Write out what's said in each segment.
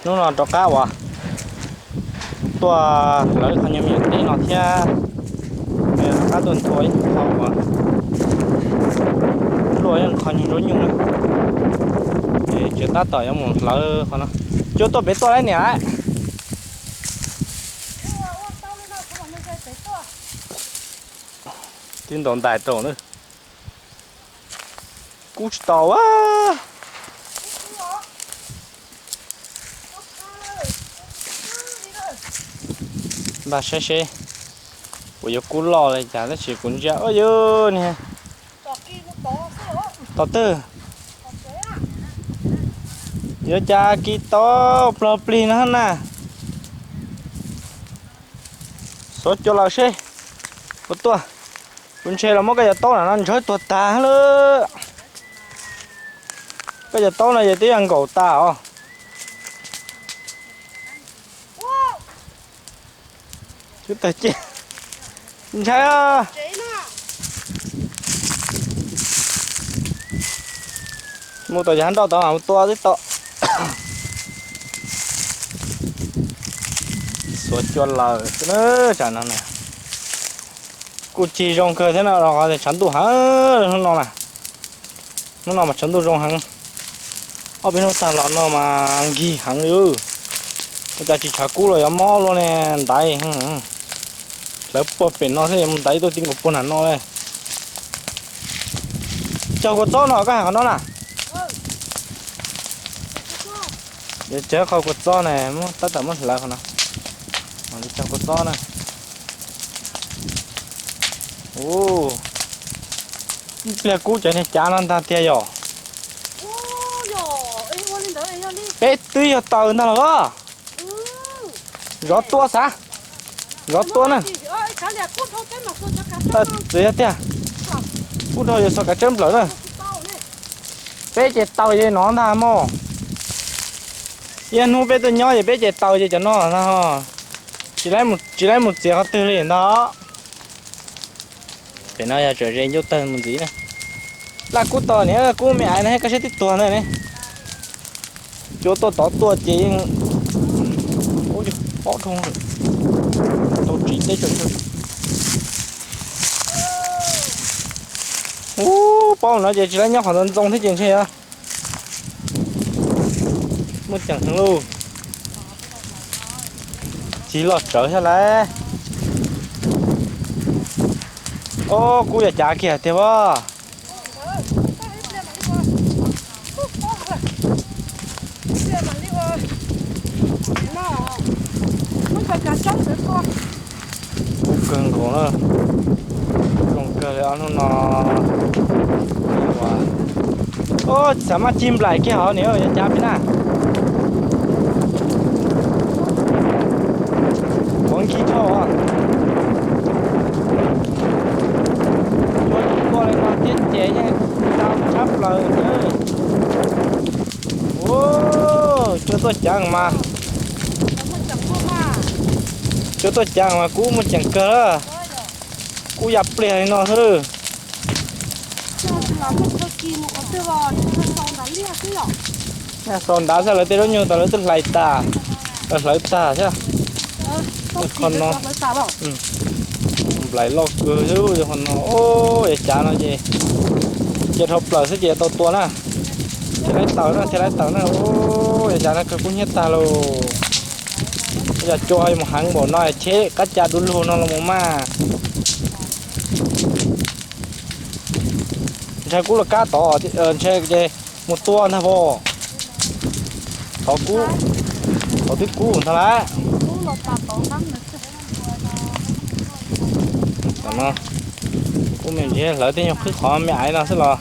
Hnub no rov qab uas tuaj hlawv qhov nyuag me nyuam teb no thiab, rov qab tuaj nthua ib qho uas luaj ib qho nyuag zaub nyuj na. Ces tseem tab tom yuav mus hlawv qhov no. Cua tuaj pem tuaj lawm niam. Twb ntaus ntais rau na. Kub tsis tau a. Npaj saib seb puas yuav kub loj li cas tab sis kuv ntsia ua yus niag tom twg yuav cas kis tau plog plig no na. Xuav cua lawm seb puas tuaj. Kuv ntshe los muab koj cov taub no ntsawb tuag tag lawm. Koj cov taub no ces twb yog nkaum tas os. Ntshai. Mus tom yav nroj tod mus tua twb tau. Xuav cua lawm xwb na. Tsam no na kuj cig zoo kawg thiab no, tshav ntuj heev hnub no na. Hnub no mas tshav ntuj zoo heev. Ob peb hnub tag los no mas nkig heev li. Ua cas tsis tshav kub los yuav mob luaj ne ntaiv. Hlawv puag pem no thiab yuav mus ntaiv tuaj ti nkaus puag nram no li. Cog kua txob no koj hais qhov no na. Yuav cog qhov kua txob na, muab tab tom muab hlawv qhov no. Cog kua txob na. Ub, ib pliag kub cov niag cav no ntag tiag yom. Peb twb yog taws ntag los. Zov tua xav, zov tua na. Txawm yog tiag, kub dhau yuav xov kav tsawb nplawm na. Peb ces taws ces no ntag mog. Ib hnub peb tuaj nyob ces peb ces taws ces cov no ntag. Tsis laib mus txiav qhov twg li ntag. Pem no yog tseem ze ncauj tawg mus ntxiv na. Laj kub tau niam, kub me aiv no koj saib twb tuag ntag ne. Cua tuaj tod tuaj ces yeej pob dhau, tau tsis teb tsaug. Ub, paub no ces tsis laib nyob qhov ntxoov ntxoo thiab ces ntshe muaj ceem heev lauj. Txiv loj tsawv thiab lauj. Ob, kub yam cav kiag tiag as. Kub kawg nkaus na. Zoo kawg li ob hnub no. Ob, xav maj cig nplaim kiag hov niam, yuav cav pem na. Ua nkig dhau. Cua tuaj li no thiab ces yeej tau tshab plaws. Ua, cua tuaj ceev mas, cua tuaj ceev mas kub muaj ceem kawg lawm. Kub ya pliag li no xwb. Xaus nrad xwb, lawv tej zaub nyuj tas lawv twb hlais tas, lawv hlawv tag thiab. Qhov no nplaim loj kawg xwb, qhov no, ub, yav cav no ces cia dhau plaws xwb ces tau tua na. Thiaj laib taws na, thiaj laib taws na, ub, yav cav no kawg kub hnyiab tag lauj. Yog cua mus heev npaum no cheb qab ca du lug no los mus mas. Ntshai kub los kab tod, ntshai ces mus tua ntag pom. Tod kub, tod twb kub ntag lawm. Tam no kuv me ntsis hlawv tej nyuag qhwb qhov me aiv no xwb los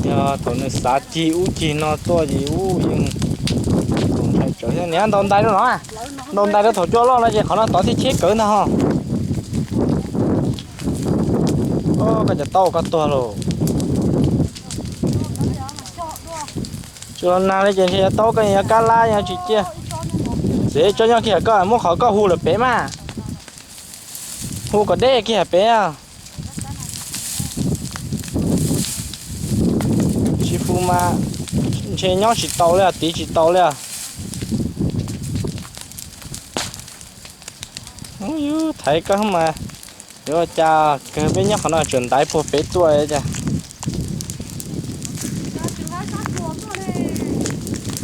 yog thaum nws xav cig ub cig no tuaj ces ub yeej ntshai tsawv thiab. Niam, ntaus ntais rau no, ntaus ntais rau thaum cua loj no ces qhov no tod thiaj cheb kawg ntag ho. Koj cov taub koj tuag lauj. Tsis los nag li ces ntshe cov taub koj yuav kab lab yuav tsis ciaj. Txiv tso nyob kiag koj muab qhov koj hu lawm pem mas. Hu kom deb kiag pem. Tsis hu mas ntshe nyob tsis tau li, tiv tsis tau li. Yus thaiv koj mas yuav ua cas kawg, peb nyob qhov no tseem ntaiv puag pem tuaj cas.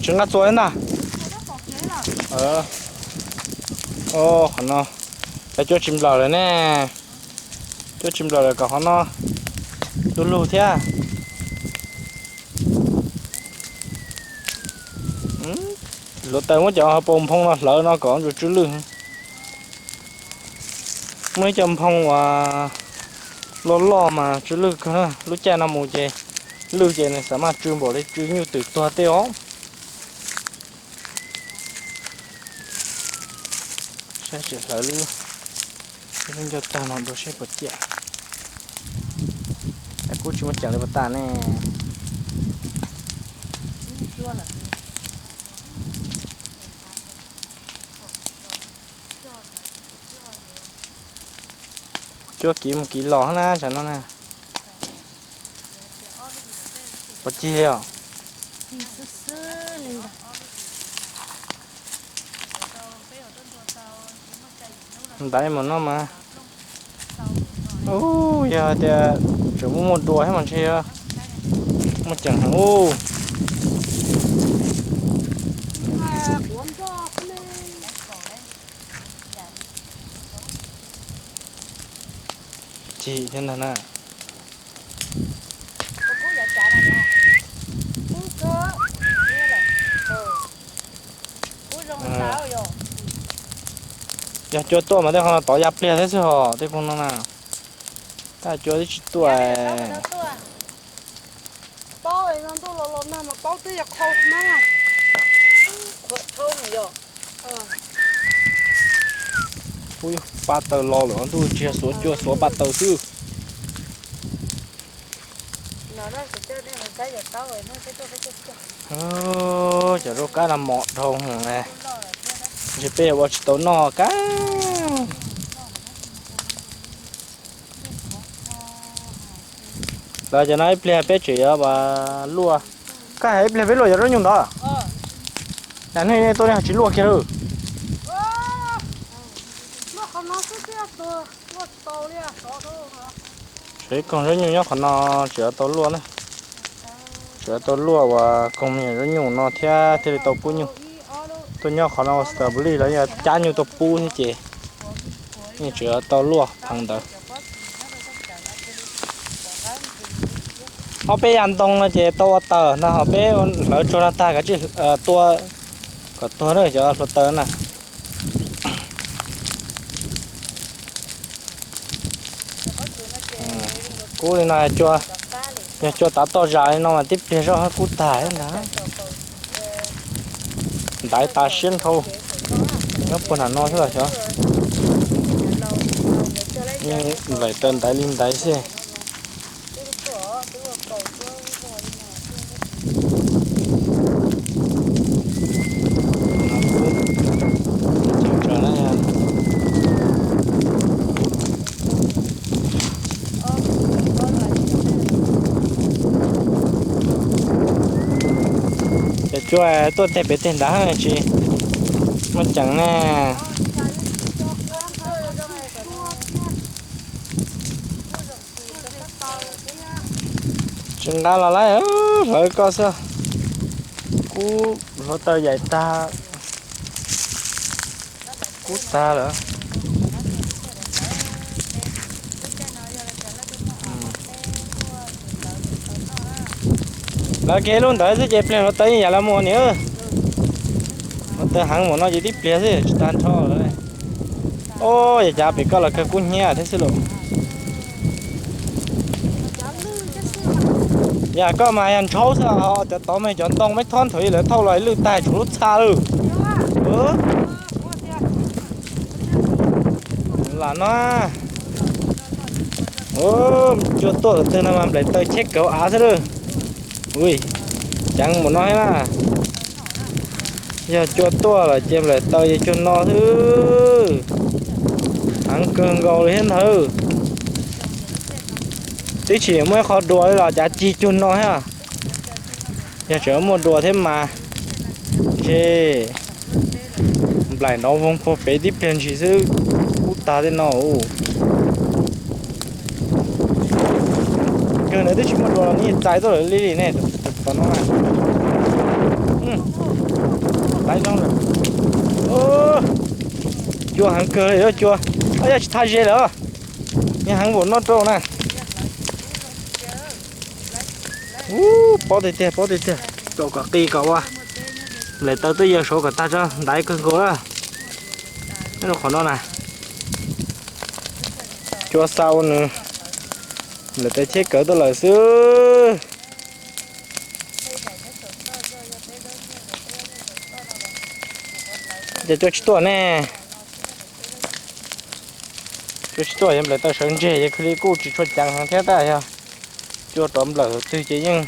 Tsis nqa txuas li ntag. Qhov no, cov cuab tsis nplawm lawm ne. Cuab tsis nplawm lawm kom qhov no du lug thiab. Hluav taws muab cov hauv paus nphoo no hlawv no kom tsuas tsw lwj. Muaj ib co nphoo uas loj loj mas tsw lwj kawg, lub caij no mus ces lwj ces nws xav mas tsw npaum li tsw nyuj twm tuag tej os. Saib tsis hlawv lub, lub ncauj tawg no dua seb puas ciaj. Kuv tsis muaj ceem li puas tas ne. Cuab kiv mus kiv los na tsam no na. Puas cig os? Ntaiv mus no mas. Ub, yog tias tseem muaj muaj dua thiab mas ntshe muaj ceem heev ub. Cig thiab ntag na. Yog cua tuaj mas tej qhov no tov ya pliag thiab xwb hos tej qhov no na. Tab cua twb tsis tuaj. Paub no ntuj los los nag mas paub twb yog qhau na. Ub, pa taws los lawm ntuj tsis yog xuav cua xuav pa taws xwb. Cov zaub kab no mos dhau hwv, ntshe peb ua tsis tau noj kab. Lawv cov no ib pliag peb tseem yuav luaj. Koj hais ib pliag peb luaj cov zaub nyuj ntawd. Cas nej tuaj nej ho tsis luaj kiag lawm? Tshuav ib koog zaub nyuj nyob qhov no, tseem yuav tau luaj na. Tseem yuav tau luaj uas koog me nyuam zaub nyuj no thiab thiaj li tau pub nyuj. Tuaj nyob qhov no strawberry los yog cab nyuj tuaj pub thiab ces yeej tseem yuav tau luaj pheev ntawd. Ob peb yam ntoo no ces tau ua taws ntag, ho peb hlawv tsuag no tag kav tsij tua kom tuag na cov hluav taws na. Kub li no, yog cua tav toj zam li no mas tib pliag zoj kub tag ntag. Ntaiv tas siab nrhau. Nyob puag nram no xwb los xyov. Nplaim taws ntaiv li ntaiv xwb. Ces tsuas tuaj teg pem teg nrad tsis muaj ceem ne. Tsis nqa los lawm, hlawv koj xwb. Kub hluav taws yaim tag, kub tag lawm. Lawv kev lub ntawd xwb ces pliag hluav taws yeej yam li mus niam. Hluav taws heev mus no ces tib pliag xwb tsis tag nrho lawm. Ub, yog cav pem koj los kawg kub hnyiab thiab xwb lauj. Yog koj mas yog ntshaub xwb os, cov tod mas cov ntoo me thob nthaum ub lawv thauj los lwj tag tshuav lub txha lawm. Lam no, cua tuaj thaum twg no mas nplaim taws cheb kav av xwb lawm. Ui, ceev mus no thiab na. Yog cua tuaj lawm ces nplaim taws ces cuag no xwb. Heev kawg nkaus li thiab ntag. Twb tsis muaj ib qho dua li los cav cig cuag no thiab. Yog tseem muaj dua thiab mas ntshe nplaim nrov voog puag pem tib pliag ntshis xwb. Kub tag tej no. Kawg ntawd twb tsis muaj dua los nws txais tuaj lawm li ne. Tom no na, txais zoo lawm. Cua heev kawg li cua. Yog tsis thaj ze lawm, yog heev npaum no rau na. Ub, pob tiag tiag, pob tiag tiag. Rau kom qi kom ua nplaim taw twb yawg saud kom tag tso, ntaiv kawg nkaus na. Nyob rau qhov no na, cua xa ua nws nplaim taw cheb kawv tuaj lawm xwb. Ces cua tsis tuaj ne. Cua tsis tuaj yog nplaim taw sawv ntseg ces khwv li kuj tsis tshua ceev heev thiab tab yog cua rov nplawm thaum twg ces yeej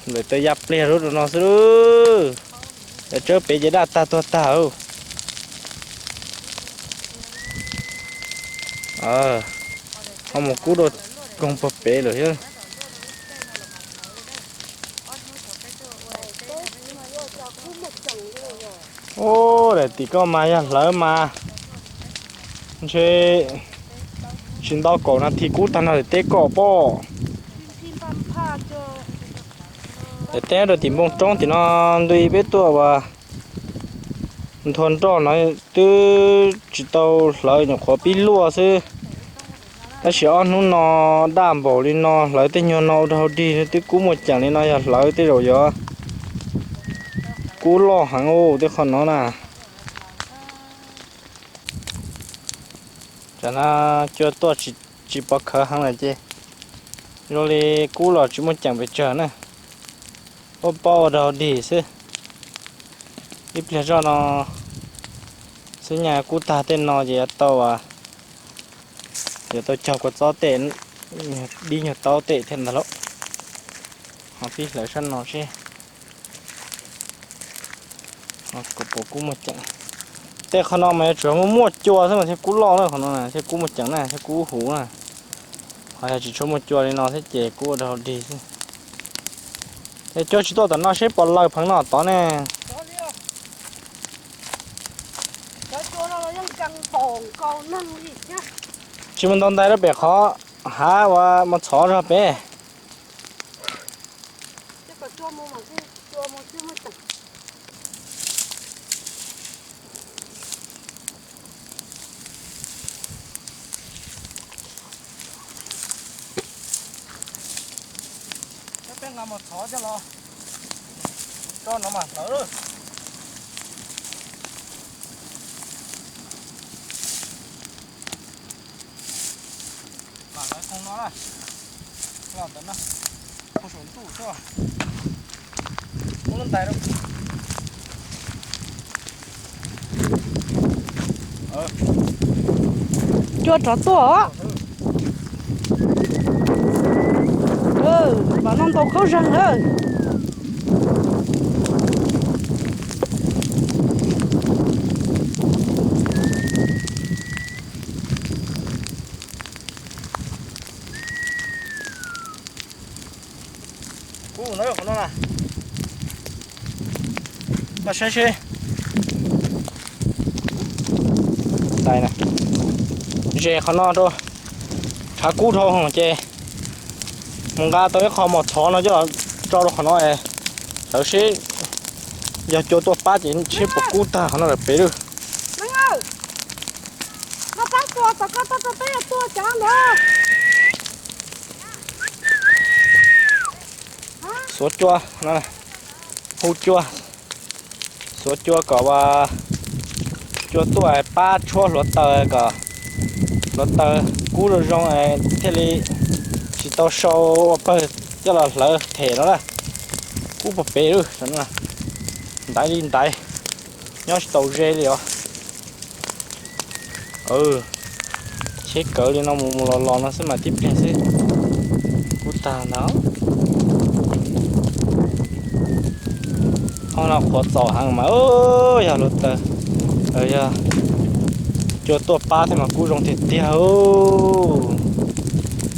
nplaim taw ya pliag lub rau no xwb. Cov tsawb pem ces daj tag tuag tag. Ho mus kub dua koog puag pem lawm thiab. Ub, daim tim koj mas yog hlawv mas ntshe tsis ntau kaum nas this kub tag no daim teb koj pob. Daim teb rau tim npoo roob tim no ntu peb tuaj uas nthua nroj no twb tsis tau hlawv, nyuam qhuav pib luaj xwb. Tab sis ob hnub no daj npaum li no hlawv tej nyuag no ua rau dig twb kub muaj ceem li no, yog hlawv tej zaum yuav kub loj heev ua tej qhov no na. Tam no cua tuaj tsis pov khawv heev lawm ces zoo li kub los tsis muaj ceem pes tsawg na. Ua pob ua rau dig xwb. Ib pliag zoj no xwb nyaj kub tag tej no ces yuav tau, yuav tau cog kua txob tej, dib nyuag taub tej thiab ntag lauj. Ho pib hlawv sab no seb puas kub muaj ceem. Tej qhov no mas yuav tsum muaj muaj cua xwb mas thiaj kub loj na, qhov no thiaj kub muaj ceem na, thiaj kub huv na. Ho yog tsis tshua muaj cua li no thiab ces kub ua rau dig xwb. Es cua tsis tuaj tom no seb puas laws pheev no tod ne. Tsis mus ntaus ntais rau pem qhov hav uas mos txhov zog pem. Peb nqa mos txhov coj los tso no mas hlawv. Mam lawv koog no na, los ntawm no, koog saum ntuj xwb. Muab lub ntais rau. Cua rov tuaj os. Mam no ntaus khaub zag lawm. Kub no, qhov no na. Koj saib seb. Tais na, ze qhov no rau, tshav kub dhau ces mus nqa tau ib qho mos txhov no coj los tso rau qhov no es lawv seb yog cua tuaj pab ces seb puas kub tag qhov no lawm pem lawm. Xuav cua, xuav cua, hu cua, xuav cua kom cua tuaj pab tshuab hluav taws kom hluav taws kub zoo zoo thiaj li tsis tau sau ua pawg coj los hlawv them no na. Kub puag pem lawm, ntaiv li ntaiv, nyob tsis tau ze li os. Cheb kawv li no mus mus los los no xwb mas tib pliag xwb kub tag ntag. Qhov no qhuav txaus heev mas yog hluav taws, yog cua tuaj pab thiab mas kub zoo tiag tiag.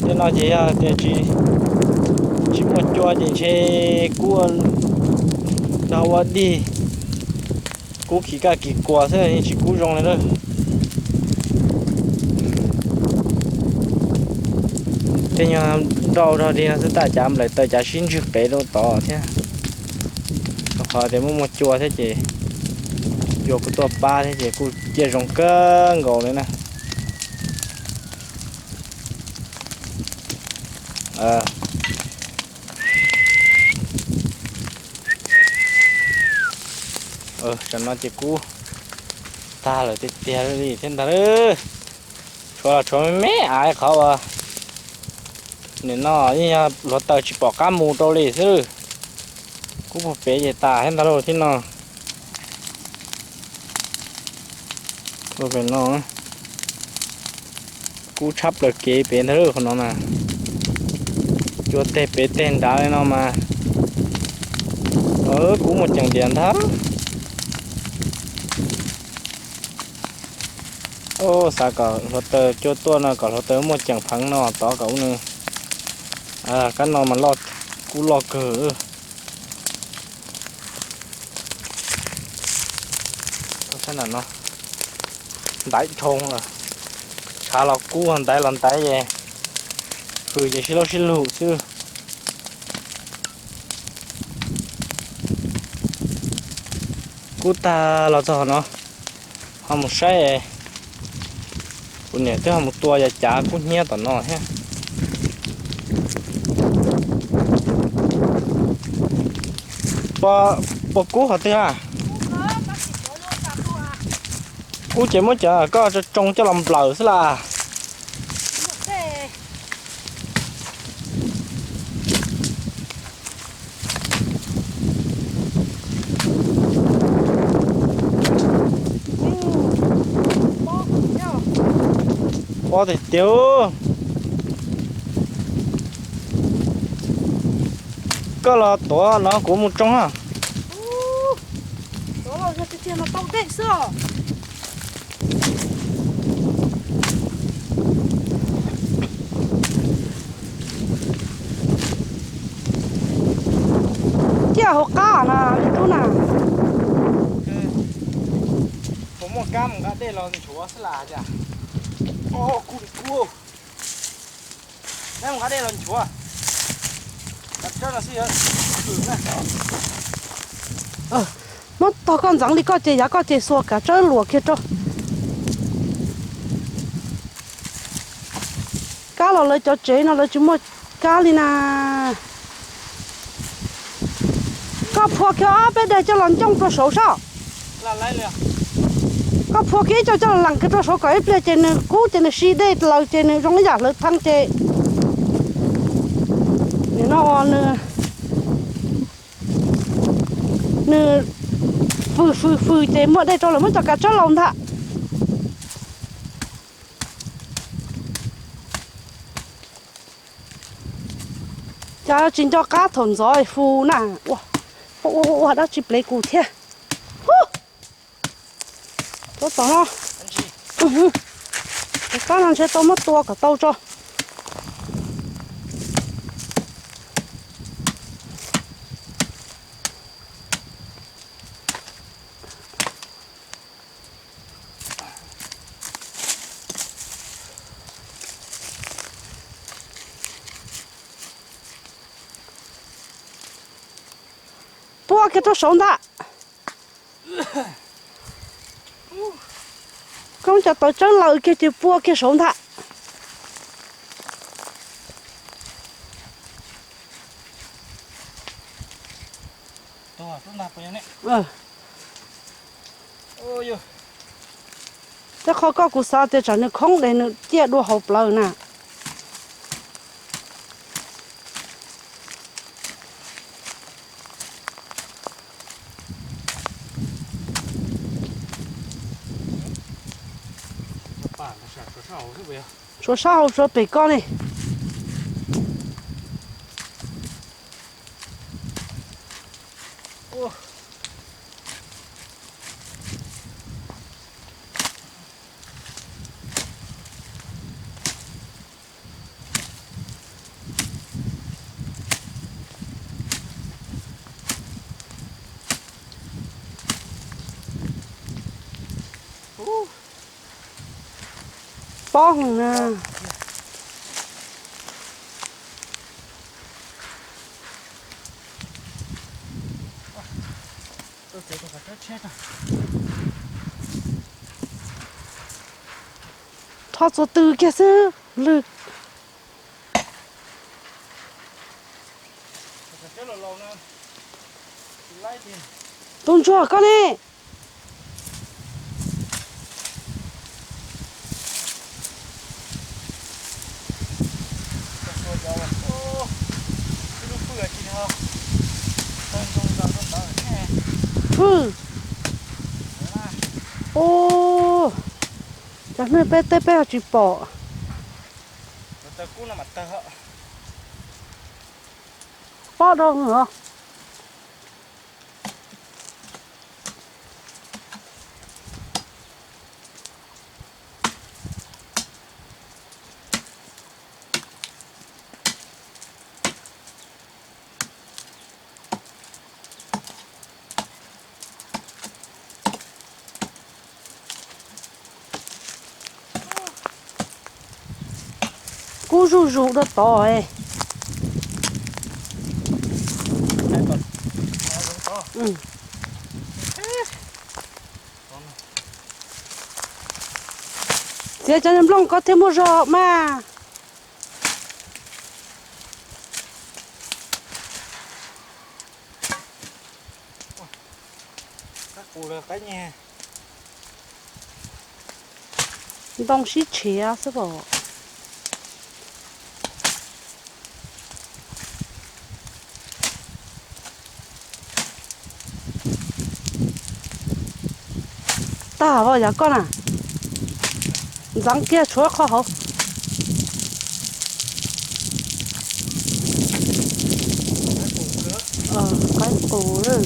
Tej no ces yog tias tsis muaj cua ces ntshe kub dag ua dig, kub khis kaj kis kuas xwb yeej tsis kub zoo li lawm. Tej nyuag nrau rog dig no xwb tab cas nplaim taws cas sib ntswg qev rau tod thiab. Rau qhov tias muaj muaj cua thiab ces cua kuj tuaj pab thiab ces kuj ciaj zoo kawg nkaus li na. Tam no ces kuj tag lawm tiag tiag li thiab ntag. Tshuav los tshuav me me av qhov uas nim no yeej yog hluav taws tsis pom qab mus rau li xwb. Kuj puag pem ces tas thiab ntag lauj thiab no. Pem no kub tshab plaws kev pem ntag lauj qhov no na. Cua teg pem teg nrad li no mas kub muaj ceem tias ntag. Xav kom hluav taws cua tuaj no kom hluav taws muaj ceem pheev no tod kom ub nws. Kab no mas kub loj kawg. Ntaiv dhau, tshav los kub ntaiv los ntaiv es hws ces sib laub sib lug xwb. Kub tag los txog no ho mus saib, kuv niam twb ho mus tua yav cav kub hnyiab tom no thiab. Puas kub qhov twg a? Kub ces muab cov koj tsoo tsoo coj los nplawm xwb las. Pob tiag tiag. Koj los tuav no kuv mus tsoo a. Ciaj hauv qab na me tub na. Puas muaj kab mus nqa dej los nchuav xwb las cas? Kub li kub. Nqa dej los nchuav. Muab tog koj ntxeev li koj ces yav koj ces xuas kav tsawb luam kiag rau. Kab los lawv cov tsev no lawv tsis muaj kab li na. Koj phua kiag ob peb daim coj los ncooj rau saud soj. Koj phua kiag ib co coj los lees kiag rau saud kom ib pliag ces nws kub ces nws si dej laws ces nws zoo ib yam hlawv thee ces nim no nws fws fws fws ces muaj dej rau lawm muab cov kav tsawb laus ntag. Cas tsis nco qab thaum ntxov fu na. Ua ua ua dab tsi plev kuv thiab. Hu, tuav tom no. Tus kab no ntshe tau muab tua kom tau tso. Pua kiag rau saud ntag. Koob cov tawv tsawb laws kiag ces pua kiag saud ntag. Tej qhov koj kuv xav tias tsam nws khoob es nws ciaj dua hauv plawv na. Tshuav sab hauv tshuav pem koj ne. Pob heev na. Rho txuas tws kiag xwb lwm. Tus ntsuag koj ne. Hwj. Ub, cov hnwj peb tej peb ho tsis pom. Pob dhau heev os. Kub zuj zus rau tod. Txiav cov nplooj ko thiaj muaj zog mas. Ntoo sib tshiav xwb pom. Tag os, yog koj na. Ntxeev kiag tshuav qhov hauv. Qaib qus.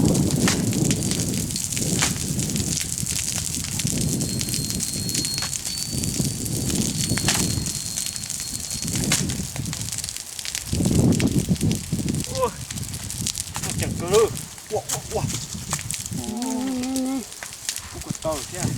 Ua, ua, ua. Kuv kuj tau thiab.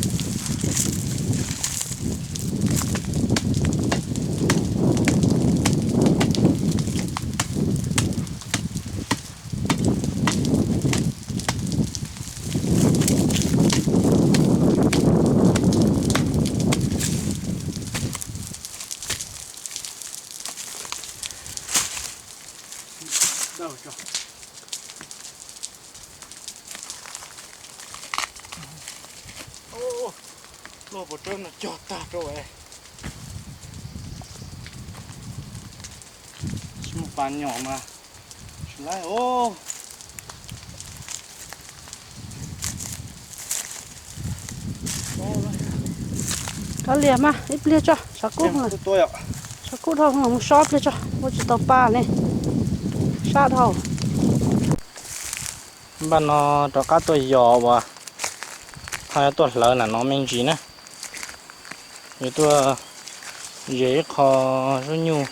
Luaj puas tsawb no cog tag rau es. Tsis muaj pas nyom mas tsis laib os. Kav liam mas ib pliag tso, tshav kub, tshav kub dhau, mus so ib pliag tso, ua tsis tau pa ne, sab dhau. Npaj no rov qab tuaj yos uas ho yuav tuaj hlawv nram no me ntsis na. Yuav tuaj ze ib qho zaub nyuj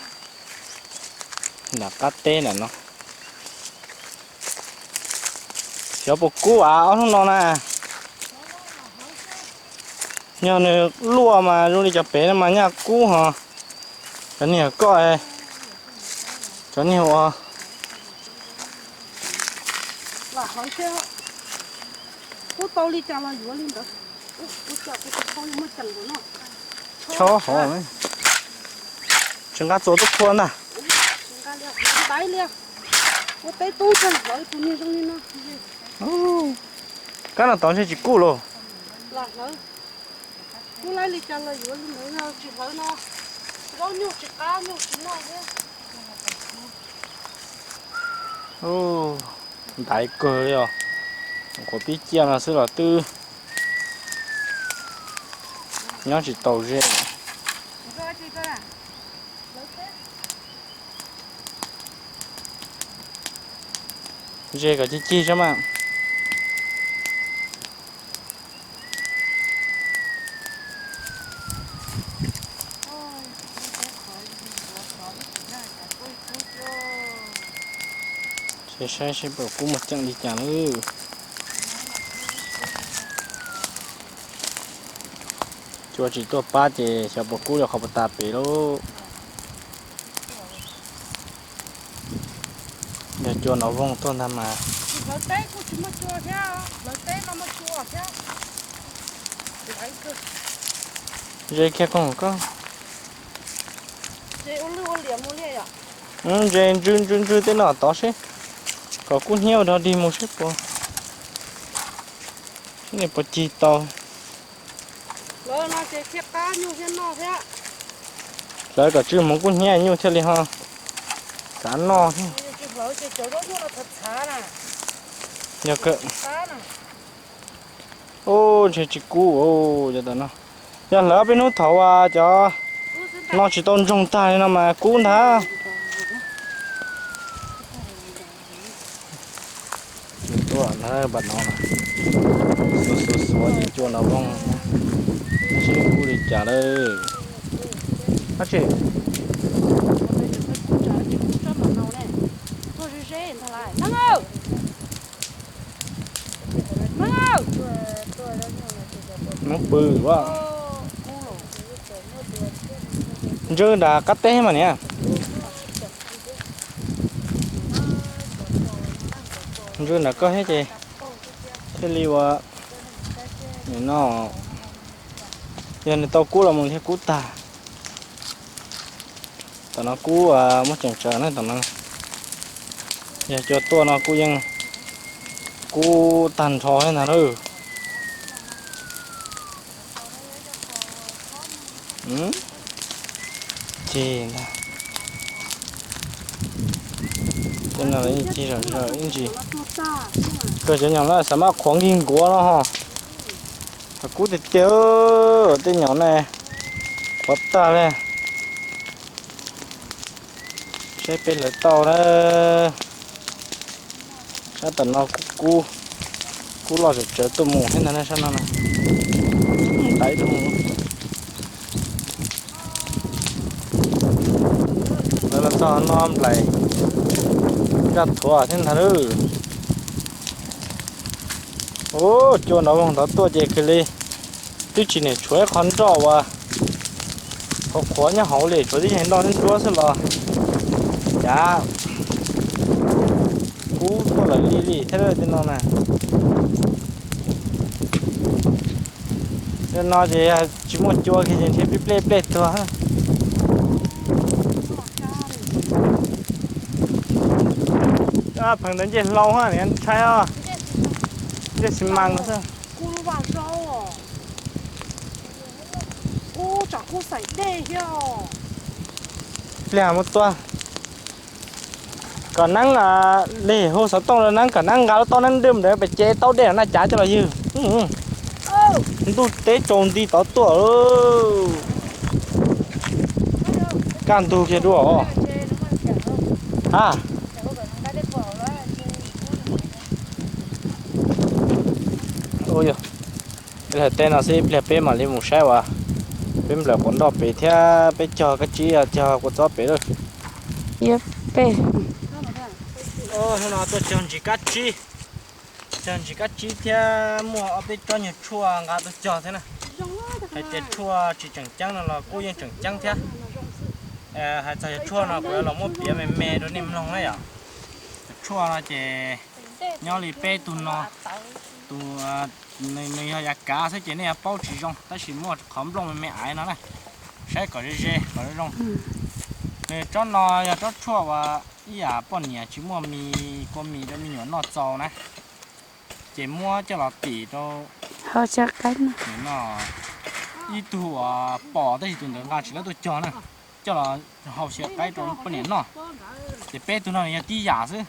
nram qab teb nram no. Xyov puas kub av ob hnub no na. Yog nws luaj mas zoo li cov pem no mas nyaj kub ho. Cov niag koj, cov niag ua, chob hov, tsis nqa txuas tuaj phua ntag. Kab no tod ntshe tsis kub lauj. Ntaiv kawg li os. Quav pib ciaj no xwb los twb nyob tsis tau ze. Ze kom cig cig saib mas. Saib saib puas kub muaj ceem li cas nawb. Cua tsis tuaj pab ces xyov puas kub li qhov puas tas pem lauj. Yog cua nov voog tuaj ntag mas. Ze kiag koog koj. Ze ntswg ntswg ntswg tej no tod seb, kom kub hnyiab ua dog dig mus seb puas, seb nws puas cig tau. Hlawv kom tsw hmoov kub hnyiab nyuj thiaj li ho kav noj thiab. Yog, ub, ntshe tsis kub cov tom no. Yog hlawv peb hnub thaum uas cov no tsis tau ntsoog tag li no mas kub ntag. Tuaj ntag, npam no xuav xuav xuav ces cua nrov voog, seb kub li cas lawm. Ab tsi, noob pw a. Ntswg nram qab teb mas niam. Ntswg nram koj thiab ces thiaj li ua no. Yog nws tau kub los mus thiaj kub tag. Tom no kub muab tseem tsawv na tom no. Yog cua tuaj no kub yeej kub tag nrho thiab ntag lauj. Cig ntag. Tej no yeej cig zom zaws ib ntsis. Kawg cov nyom no xav maj qhuav nkig nkuav no ho. Kub tiag tiag, tej nyom ne qhuav tag li. Saib peb hlawv tau na. Sab tom no kub, kub loj tsawv tsawv tuaj mus thiab ntag na sab no na. Nqaim dhau. Lawv los txog no nplaim nraj thuav thiab ntag lauj. Ub, cua nrov voog ntov tuaj ces kawg li. Twb tsis niam tshuav ib qho nroj uas qhuav qhuav nyob hauv li, tshuav tib yag nroj ntsuab xwb los cav kub tuaj lawm li li thiab tej no na. Tej no ces tsis muaj cua kiag ces ntshe plej plej plej tuag. Pheem ntawd ncej hlau ha, ntshai os. Ncej xi mas xwb. Pliag mus tua. Kom neeb lig hu xov tooj rau neeb kom neeb nqa lub taub neeb dwb ntawd pes ces taub dej na cav coj los ywg. Ntuj teb tsaus nti tod tuaj. Kaj ntug kiag dua os. Ha. Ua yog, peb hlawv teb no xwb, ib pliag peb mam li mus saib uas peb nplawm quav nroj pem thiab peb cog kab tsib, cog kua txob pem lawm. Hnub no tuaj cog ntsis kab tsib, cog ntsis kab tsib thiab muaj ob peb tsob nyuag tshuaj nqa tuaj cog thiab na. Hais tias tshuaj tsis tseem ceeb no los kuj yeej tseem ceeb thiab. Hais txog yog tshuaj no kuv yuav los muab piav me me rau nej mloog na yom. Tshuaj no ces nyob li peb tug no, tus, nws yog yav kav xwb ces nej yuav paub tsis zoo, tab sis muaj qhov nplooj me me aiv no na, saib kom ze ze kom zoo zoo. Nws tsob no yog tsob tshuaj uas ib yam poj niam tsis muaj mis kua mis rau me nyuam noj txaus na, ces muab coj los tim rau ib tug uas pom tab sis tus ntawd nqa tsis tau tuaj cog na, coj los hau xyaw qaib rau poj niam noj. Ces peb tug no nws yog tib yam xwb.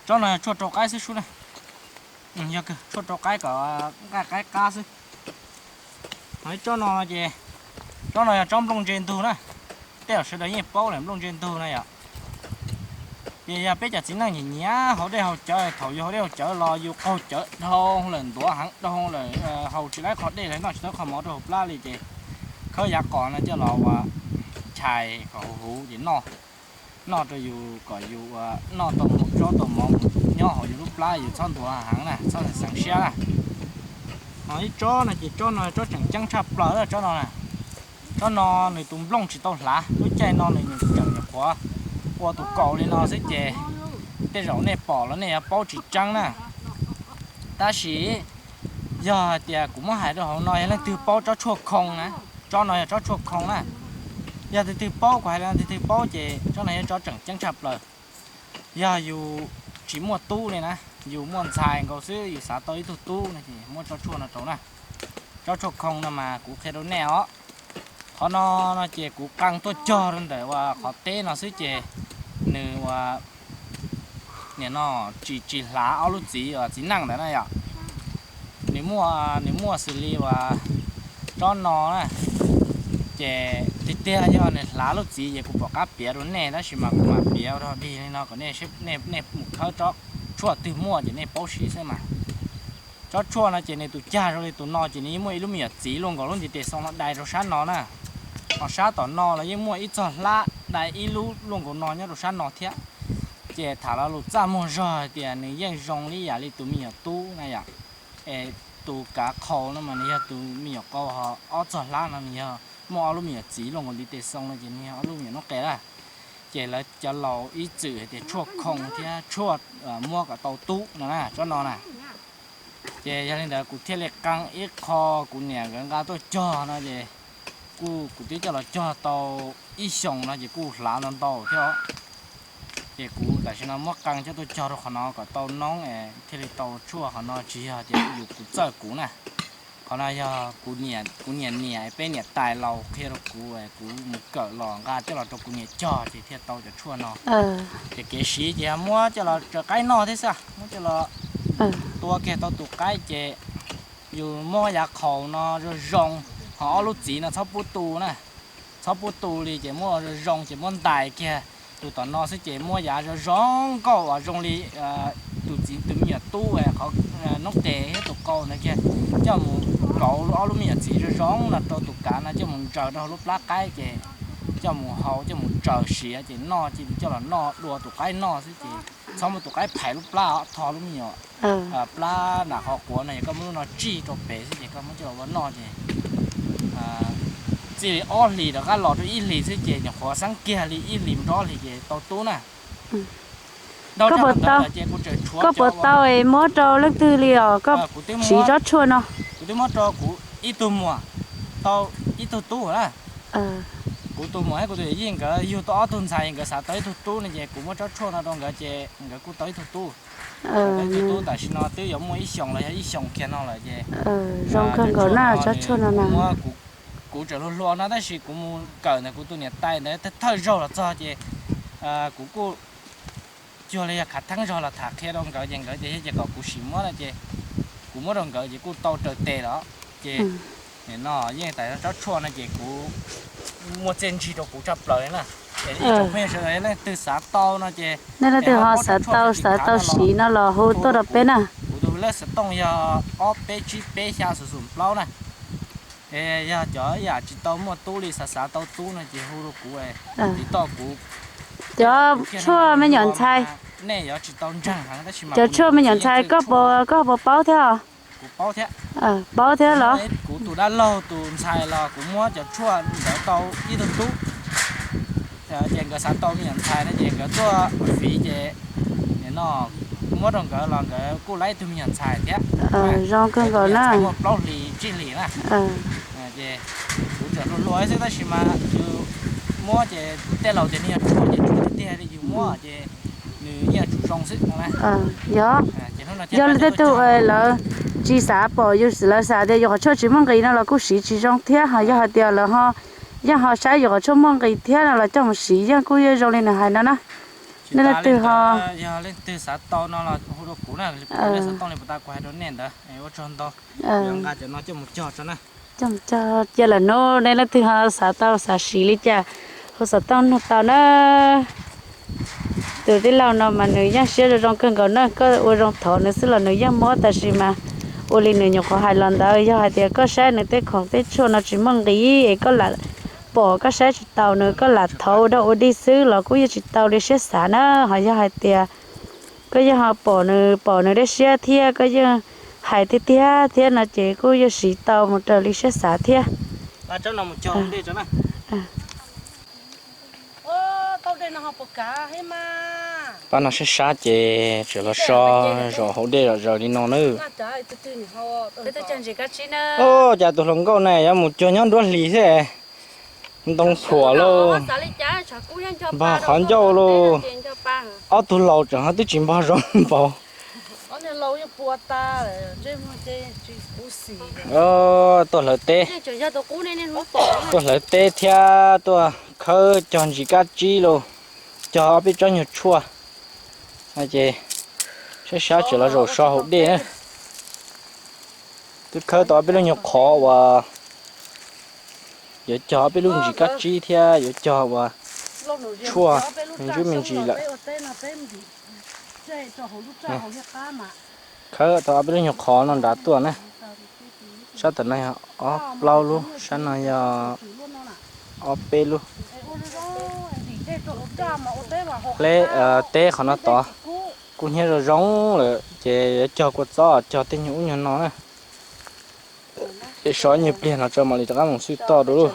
Tsob no yog tshuaj rau qaib xwb sub na. Yog tshuaj rau qaib kom nqaij qaib qab xwb. Ho ib tsob no ces, tsob no yog tsob nplooj ntse ntug na. Tej zaum sawv daws yeej paub lawm nplooj ntse ntug na yom. Ces yog peb cov txiv neej nyiam nyiam haus dej haus cawv, thaum yus haus dej haus cawv los yus qaug cawv dhau lawm, ntuav heev dhau lawm, haus tsis laib qhov dej los noj tsis tau qhov mov rau hauv plab li ces khawb yav qos no coj los ua chais kom huv huv ces noj, noj rau yus kom yus ua noj tau mus tsob tau mov mus nyob hauv yus lub plab, yus txhob ntuav heev na, txhob xeev siab na. Ho ib tsob no ces tsob no tsob tseem ceeb tshaj plaws tsob no na. Tsob no nws tus nplooj tsis tau hlav, lub caij no nws tseem nyuam qhuav ua tus kaus li no xwb ces tej zaum nej pom los nej yuav paub tsis tseeb na. Tab sis yog hais tias kuv muab hais rau hauv no yog leej twg paub tsob tshuaj khoo na, tsob no yog tsob tshuaj khoo na. Yog tus twg paub kuv hais li no, tus twg paub ces tsob no yog tsob tseem ceeb tshaj plaws. Yog yus tsis muaj tub li na, yus muaj ntxhais nkaus xwb yus xav tau ib tug tub no ces muab tsob tshuaj no rau na. Tsob tshuaj khoo no mas kuv qhia rau nej os. Qhov no no ces kuv qee tuaj cog rau ntawm uas qhov teb no xwb ces nws ua, nim no tsis tsis hlav ob lub txiv uas txiv neej ntawd na yom. Nws muaj, nws muaj xws li uas tsob no na, ces tiag tiag yog nws hlav lub txiv ces kuv pom qab piav rau nej, tab sis mas kuv mam piav ua dog dig li no kom nej, nej mus khawb tsob tshuaj twg muaj ces nej paub siv xwb mas. Tsob tshuaj no ces nws tus cag zoo li tus no ces nws yeej muaj ib lub me nyuam txiv luaj nkaus lub ntiv tes xoo no dai rau sab no na. Ho sab tom no los yeej muaj ib txog hlab dai ib lub luaj nkaus no nyob rau sab no thiab. Ces tham lo lus txaj muag zog hais tias nws yeej zoo li yam li tus me nyuam tub na yom. Es tus kav qhau no mas nws yog tus me nyuam qau, ho ob txog hlab no nws yog muaj ob lub me nyuam txiv luaj nkaus ntiv tes xoo no ces nws yog ob lub me nyuam noob qes na. Ces lawv cov laus ib txwm hais tias tshuaj khoo thiab tshuaj muab kom tau tub no na, tsob no na. Ces yog li ntawd kuv thiaj li qee ib qho kuv niam nkawd nqa tuaj cog no ces kuj kuv twb coj los cog tau ib xyoos no ces kuj hlav ntau ntau thiab os. Ces kuv tam sim no muab qee coj tuaj cog rau qhov no kom tau noob es thiaj li tau tshuaj qhov no, tsis yog tias yus kuv txawj kuv na. Qhov no yog kuv niam, kuv niam niam peb niam tais laus qhia rau kuv, kuv mus kawm los nqa coj los rau kuv niam cog ces thiaj tau cov tshuaj no. Ces kev siv ces yog muab coj los tsaws qaib noj thiab xwb, muab coj los tua kiag tau tus qaib ces yus muab yav qhaus no zoo zoo, ho ob lub txiv no txhob pub tu na, txhob pub tu li ces muab zoo zoo ces muab ntais kiag tus tom no xwb ces muab yav zoo zoo nkauj uas zoo li tus txiv tus me nyuam tub qhov noob qes thiab tus qau ntawd kiag, coj mus kauv ob lub me nyuam txiv zoo zoo no rau tus kav no coj mus ntsaws rau hauv lub plab qaib ces coj mus hau coj mus tsaws siav ces noj cia li coj los noj dua tus qaib noj xwb ces txhob muab tus qaib phais lub plab os, tho lub me nyuam plab nram qhov quav no es koj muab lub no tsij rau pem xwb ces koj muab coj los ua noj ces txij li ob hlis rov qab los rau ib hlis xwb ces nyuam qhuav xeeb kiag li ib hlis mus rau ob hlis ces tau tub na. Koj puas tau, koj puas tau es muab rau leej twg li os, koj siv tsob tshuaj no? Kuv twb muab rau kuv ib tug muam tau ib tug tub na. Kuv tus muam thiab kuv tus yawm yij nkawd yug tau ob tug ntxhais, nkawd xav tau ib tug tub no ces kuv muab tsob tshuaj no rau nkawd ces nkawd kuj tau ib tug tub. Tau ib tug tub tam sim no twb yuav muaj ib xyoos los yog ib xyoos kiag no lawm ces zoo kawg nkaus na tsob tshuaj no na. Kuv tseem hluas hluas no tab sis kuv mus kawm ntawm kuv tus niam tais ntawd thawj zaug los txog ces kuv kuj cuag li yog khav theeb zog los tham qhia rau nkawd ces nkawd tias yog ces kom kuv sim muab no ces kuv muab rau nkawd ces kuj tau raws tes los ces nim no yeej tas tsob tshuaj no ces kuv muaj txiaj ntsig rau kuv tshaj plaws li na. Es ib tsoom phooj ywg sawv daws leej twg xav tau no ces nej leej twg ho xav tau xav tau siv no los hu tuaj rau peb na. Kuv tus lej xov tooj yog ob peb tsib peb xya xoom xoom plaub na. Es yog cov yam tsis tau muaj tub li xav xav tau tub no ces hu rau kuv, tiv toj kuv. Cov tshuaj me nyuam ntxhais, nej yuav tsis tau ntseeg heev tab sis mas cov tshuaj me nyuam ntxhais koj puas, koj puas paub thiab os? Kuv paub thiab. Paub thiab los? Kuv tus dab laug tus ntxhais los kuv muab cov tshuaj ntawd tau ib tug tub. Ces nkawd xav tau me nyuam ntxhais no ces nkawd tuaj fiv ces nim no muab rau nkawd los nkawd kuj laib ib tug me nyuam ntxhais thiab. Zoo kawg nkaus na. Muaj plaub hlis tsib hlis na. Ces kuv tseem hluas hluas xwb tab sis mas yus muab ces tej laus tias nws yog tshuaj ces tshuaj tiag tiag li, yus muab ces nws yeej yuav tsum zoo xwb no na. Yog, yog li tej tug lawv tsis xav pom yus, lawv xav tias yus qhov tshuaj tsis muaj nqis no los kuj siv tsis zoo thiab, ho yog hais tias lawv ho yeej ho saib yus qhov tshuaj muaj nqis thiab no los coj mus siv yeej kuj yeej zoo li nws hais no na. Nej leej twg ho, yog leej twg xav tau no los hu rau kuv na, kuv lej xov tooj li puas tas kuv hais rau nej ntawd. Ua tsaug ntau, yuav nqa cov no coj mus cog tso na. Coj mus cog cia lawm hnub, nej leej twg ho xav tau xav siv li cas hu xov tooj nug tau na. Tus tij laug no mas nws yeej siab zoo zoo kawg nkaus na, koj ua zoo thov nws xwb los nws yeej muab, tab sis mas ua li nws nyuam qhuav hais los ntawd, yog hais tias koj saib nws tej khoom tej tshuaj no tsis muaj nqis es koj lam pom koj saib tsis taus nws, koj lam thov ua dog ua dig xwb los kuj yeej tsis tau li siab xav na. Ho yog hais tias koj yeej ho pom nws, pom nws dej siab thiab koj yeej hais tiag tiag thiab no ces kuj yeej siv tau mus raws li siab xav thiab. Tau dej no ho puas kav thiab mas? Pab no sab sab ces tseem los so zaum hauv dej zom zaws li no na. Ua cas tus hluas nkauj na yuav mus cuag nyob nruab hlis xwb, ntoo thuam lauj, npog qhov ncauj lauj. Ob tug laus tseem ho twb tsis npog zoo npaum. Tuaj hlawv teb, tuaj hlawv teb thiab tuaj khawb cog ntsis kab tsib lauj, cog ob peb tsob nyuag tshuaj. Ces sab sab tseem los zaum so hauv dej na. Twb khawb tau ob peb lub nyuag qhov uas yuav cog ob peb lub ntsis kab tsib thiab yuav cog uas tshuaj me ntsis me ntsis lawm. Khawb tau ob peb lub nyuag qhov no nrad tuaj na. Sab tom no yog ob plaub lub, sab no yog ob peb lub. Hleb teb qhov no tod kuj hnyiab zoo zoo lawm ces yuav cog kua txob cog tej nyuag ub nyuag no na. Es so nyuag pliag no tso mam li rov qab mus xwb toj dua lauj.